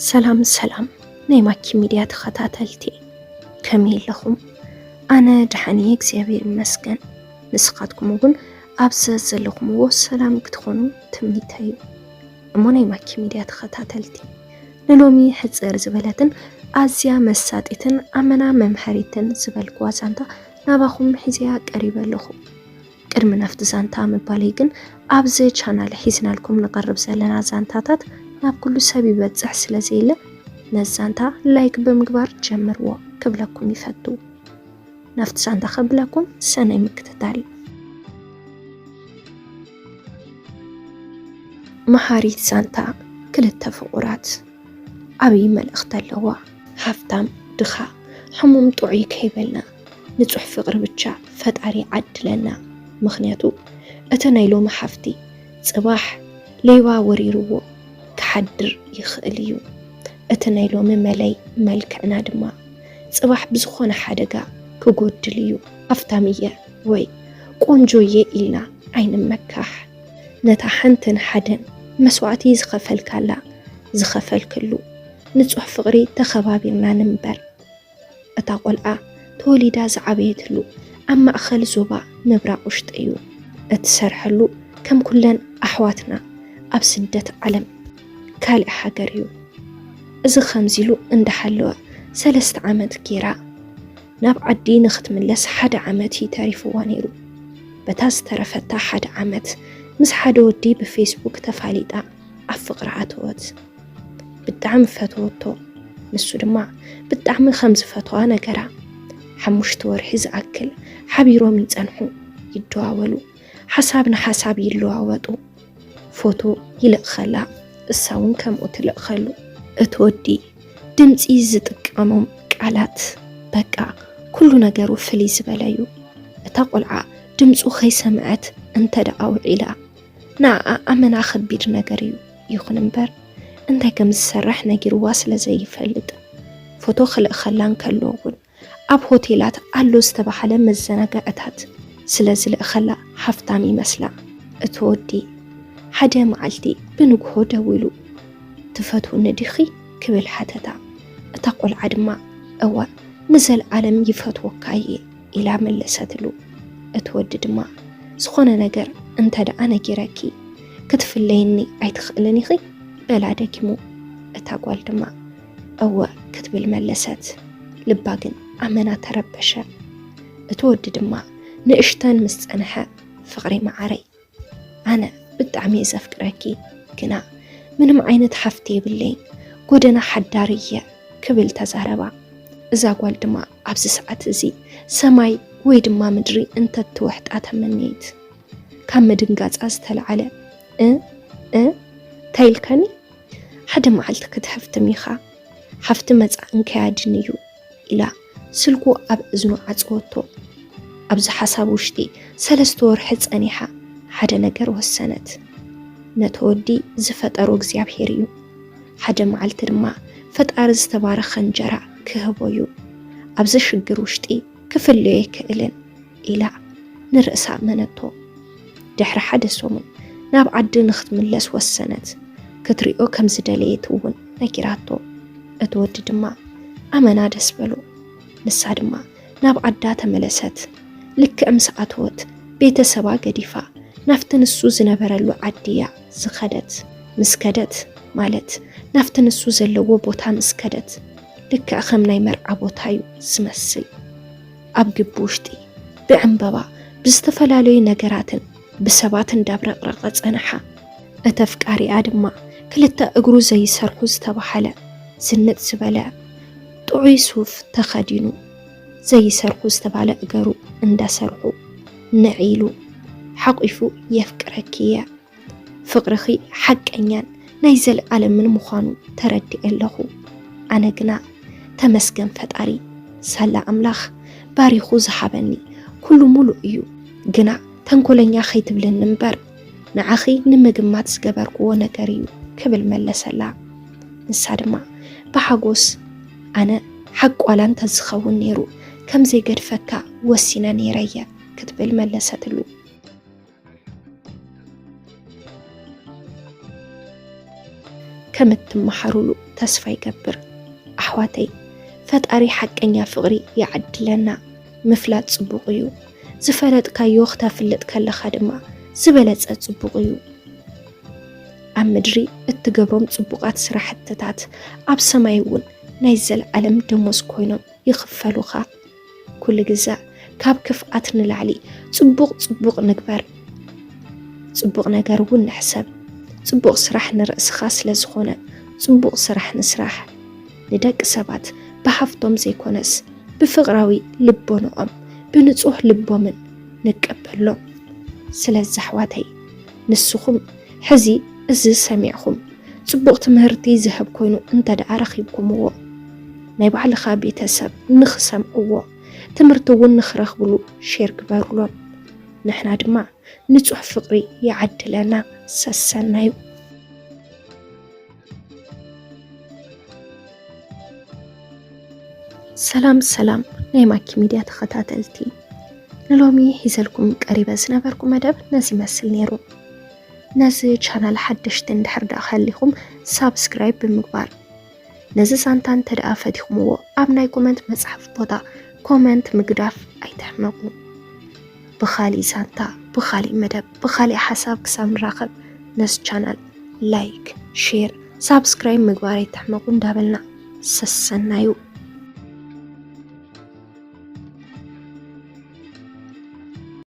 ሰላም ሰላም ናይ ማኪ ሚድያ ተኸታተልቲ፣ ከመይ ኣለኹም? ኣነ ደሓን እየ እግዚኣብሔር ይመስገን። ንስኻትኩም እውን ኣብ ዘዘለኹምዎ ሰላም ክትኾኑ ትምኒተይ እዩ። እሞ ናይ ማኪ ሚድያ ተኸታተልቲ፣ ንሎሚ ሕፅር ዝበለትን ኣዝያ መሳጢትን ኣመና መምሃሪትን ዝበልኩዋ ዛንታ ናባኹም ሒዘያ ቀሪበ ኣለኹ። ቅድሚ ናብቲ ዛንታ ምባለይ ግን፣ ኣብዚ ቻናል ሒዝናልኩም ንቐርብ ዘለና ዛንታታት ናብ ኩሉ ሰብ ይበፅሕ ስለ ዘየለ፣ ነዚ ዛንታ ላይክ ብምግባር ጀምርዎ ክብለኩም ይፈቱ። ናብቲ ዛንታ ከብለኩም ሰናይ ምክትታል። መሃሪት ዛንታ ክልተ ፍቑራት። ዓብዪ መልእኽቲ ኣለዋ። ሃፍታም ድኻ፣ ሕሙም ጥዑይ ከይበልና፣ ንጹሕ ፍቕሪ ብቻ ፈጣሪ ዓድለና። ምኽንያቱ እቲ ናይ ሎሚ ሓፍቲ ጽባሕ ሌባ ወሪርዎ ክሓድር ይኽእል እዩ። እቲ ናይ ሎሚ መለይ መልክዕና ድማ ጽባሕ ብዝኾነ ሓደጋ ክጎድል እዩ። ሃፍታም እየ ወይ ቆንጆ እየ ኢልና ኣይንመካሕ። ነታ ሓንትን ሓደን መስዋእቲ ዝኸፈልካላ፣ ዝኸፈልክሉ ንጹሕ ፍቕሪ ተኸባቢርና ንንበር። እታ ቆልዓ ተወሊዳ ዝዓበየትሉ ኣብ ማእኸል ዞባ ምብራቕ ውሽጢ እዩ። እትሰርሐሉ ከም ኩለን ኣሕዋትና ኣብ ስደት ዓለም ካልእ ሃገር እዩ። እዚ ኸምዚ ኢሉ እንዳሃለወ ሰለስተ ዓመት ጌራ ናብ ዓዲ ንኽትምለስ ሓደ ዓመት እዩ ተሪፍዋ ነይሩ። በታ ዝተረፈታ ሓደ ዓመት ምስ ሓደ ወዲ ብፌስቡክ ተፋሊጣ ኣብ ፍቕሪ ኣተወት። ብጣዕሚ ፈተወቶ፣ ንሱ ድማ ብጣዕሚ ከም ዝፈትዋ ነገራ። ሓሙሽተ ወርሒ ዝኣክል ሓቢሮም ይጸንሑ፣ ይደዋወሉ፣ ሓሳብ ንሓሳብ ይለዋወጡ። ፎቶ ይልእኸላ፣ እሳ እውን ከምኡ ትልእኸሉ። እቲ ወዲ ድምፂ ዝጥቀሞም ቃላት፣ በቃ ኩሉ ነገሩ ፍልይ ዝበለ እዩ። እታ ቆልዓ ድምፁ ከይሰምዐት እንተ ደኣ ውዒላ፣ ንዓኣ ኣመና ከቢድ ነገር እዩ። ይኹን እምበር እንታይ ከም ዝሰርሕ ነጊርዋ ስለ ዘይፈልጥ፣ ፎቶ ክልእኸላ እንከሎ እውን ኣብ ሆቴላት ኣሎ ዝተባህለ መዘናግዕታት ስለ ዝልእኸላ ሃፍታም ይመስላ። እቲ ወዲ ሓደ መዓልቲ ብንግሆ ደዊሉ፣ "ትፈትውኒ ዲኺ?" ክብል ሓተታ። እታ ቆልዓ ድማ፣ "እወ፣ ንዘለኣለም ይፈትወካ እየ" ኢላ መለሰትሉ። እቲ ወዲ ድማ፣ "ዝኾነ ነገር እንተ ደኣ ነጊረኪ፣ ክትፍለይኒ ኣይትኽእልን ኢኺ?" በላ ደጊሙ። እታ ጓል ድማ፣ "እወ" ክትብል መለሰት። ልባ ግን ኣመና ተረበሸ። እቲ ወዲ ድማ ንእሽተን ምስ ጸንሐ፣ "ፍቕሪ መዓረይ፣ ኣነ ብጣዕሚ እየ ዘፍቅረኪ፣ ግና ምንም ዓይነት ሓፍቲ የብለይን፣ ጎደና ሓዳሪ እየ" ክብል ተዛረባ። እዛ ጓል ድማ ኣብዚ ሰዓት እዚ ሰማይ ወይ ድማ ምድሪ እንተትውሕጣ ተመነየት። ካብ ምድንጋጻ ዝተለዓለ፣ "እ፣ እ፣ እንታይ ኢልካኒ? ሓደ መዓልቲ ክትሕፍትም ኢኻ፣ ሓፍቲ መጻእን ከያድን እዩ" ኢላ ስልኩ ኣብ እዝኑ ዓጸወቶ። ኣብዚ ሓሳብ ውሽጢ ሰለስተ ወርሒ ጸኒሓ ሓደ ነገር ወሰነት። ነቲ ወዲ ዝፈጠሮ እግዚኣብሔር እዩ። ሓደ መዓልቲ ድማ ፈጣሪ ዝተባረኸ እንጀራ ክህቦ እዩ። ኣብዚ ሽግር ውሽጢ ክፍለዮ ኣይክእልን ኢላ ንርእሳ ኣመነቶ። ድሕሪ ሓደ ሰሙን ናብ ዓዲ ንኽትምለስ ወሰነት። ክትሪኦ ከም ዝደለየት እውን ነጊራቶ። እቲ ወዲ ድማ ኣመና ደስ በሎ። ንሳ ድማ ናብ ዓዳ ተመለሰት። ልክዕ ምስ ኣተወት ቤተሰባ ገዲፋ ናብቲ ንሱ ዝነበረሉ ዓዲ እያ ዝኸደት። ምስ ከደት፣ ማለት ናብቲ ንሱ ዘለዎ ቦታ ምስ ከደት፣ ልክዕ ከም ናይ መርዓ ቦታ እዩ ዝመስል። ኣብ ግቢ ውሽጢ ብዕምበባ፣ ብዝተፈላለዩ ነገራትን ብሰባት እንዳብረቕረቐ ጸንሓ። እቲ ኣፍቃሪኣ ድማ ክልተ እግሩ ዘይሰርሑ ዝተባህለ ዝንጥ ዝበለ ጥዑይ ሱፍ ተኸዲኑ፣ ዘይሰርሑ ዝተባለ እገሩ እንዳሰርሑ ንዕ ኢሉ ሓቂፉ፣ "የፍቅረኪ እየ፣ ፍቕርኺ ሓቀኛን ናይ ዘለኣለምን ምዃኑ ተረዲኤ ኣለኹ። ኣነ ግና ተመስገን ፈጣሪ፣ ሳላ ኣምላኽ ባሪኹ ዝሃበኒ ኩሉ ሙሉእ እዩ። ግና ተንኮለኛ ከይትብልኒ እምበር፣ ንዓኺ ንምግማት ዝገበርክዎ ነገር እዩ" ክብል መለሰላ። ንሳ ድማ ብሓጎስ፣ "ኣነ ሓቂ ዋላ እንተዝኸውን ነይሩ፣ ከም ዘይገድፈካ ወሲነ ነይረ እየ" ክትብል መለሰትሉ። ከም እትመሃሩሉ ተስፋ ይገብር። ኣሕዋተይ፣ ፈጣሪ ሓቀኛ ፍቕሪ ይዓድለና። ምፍላጥ ጽቡቕ እዩ። ዝፈለጥካዮ ክተፍልጥ ከለኻ ድማ ዝበለጸ ጽቡቕ እዩ። ኣብ ምድሪ እትገብሮም ጽቡቓት ስራሕትታት ኣብ ሰማይ እውን ናይ ዘለዓለም ደሞዝ ኮይኖም ይኽፈሉኻ። ኩሉ ግዘ ካብ ክፍኣት ንላዕሊ ጽቡቕ ጽቡቕ ንግበር። ጽቡቕ ነገር እውን ንሕሰብ። ጽቡቕ ስራሕ ንርእስኻ ስለ ዝኾነ ጽቡቕ ስራሕ ንስራሕ። ንደቂ ሰባት ብሃፍቶም ዘይኮነስ ብፍቕራዊ ልቦንኦም ብንጹህ ልቦምን ንቀበሎም። ስለዚ ኣሕዋተይ፣ ንስኹም ሕዚ እዚ ሰሚዕኹም ጽቡቕ ትምህርቲ ዝህብ ኮይኑ እንተ ደኣ ረኺብኩምዎ፣ ናይ ባዕልኻ ቤተሰብ ንኽሰምዕዎ፣ ትምህርቲ እውን ንኽረኽብሉ ሼር ግበሩሎም። ንሕና ድማ ንጹህ ፍቕሪ ይዓድለና። ሰሰናዩ። ሰላም ሰላም ናይ ማኪ ሚድያ ተኸታተልቲ፣ ንሎሚ ሒዘልኩም ቀሪበ ዝነበርኩ መደብ ነዚ ይመስል ነይሩ። ነዚ ቻናል ሓደሽቲ እንድሕር ደኣ ሃሊኹም ሳብስክራይብ ብምግባር፣ ነዚ ዛንታ እንተ ደኣ ፈቲኹምዎ ኣብ ናይ ኮመንት መጽሓፍ ቦታ ኮመንት ምግዳፍ ኣይትሕመቑ። ብኻሊእ ዛንታ፣ ብኻሊእ መደብ፣ ብኻሊእ ሓሳብ ክሳብ ንራኸብ ነዚ ቻናል ላይክ፣ ሼር፣ ሳብስክራይብ ምግባር ኣይትሕመቑ እንዳበልና ሰሰናዩ።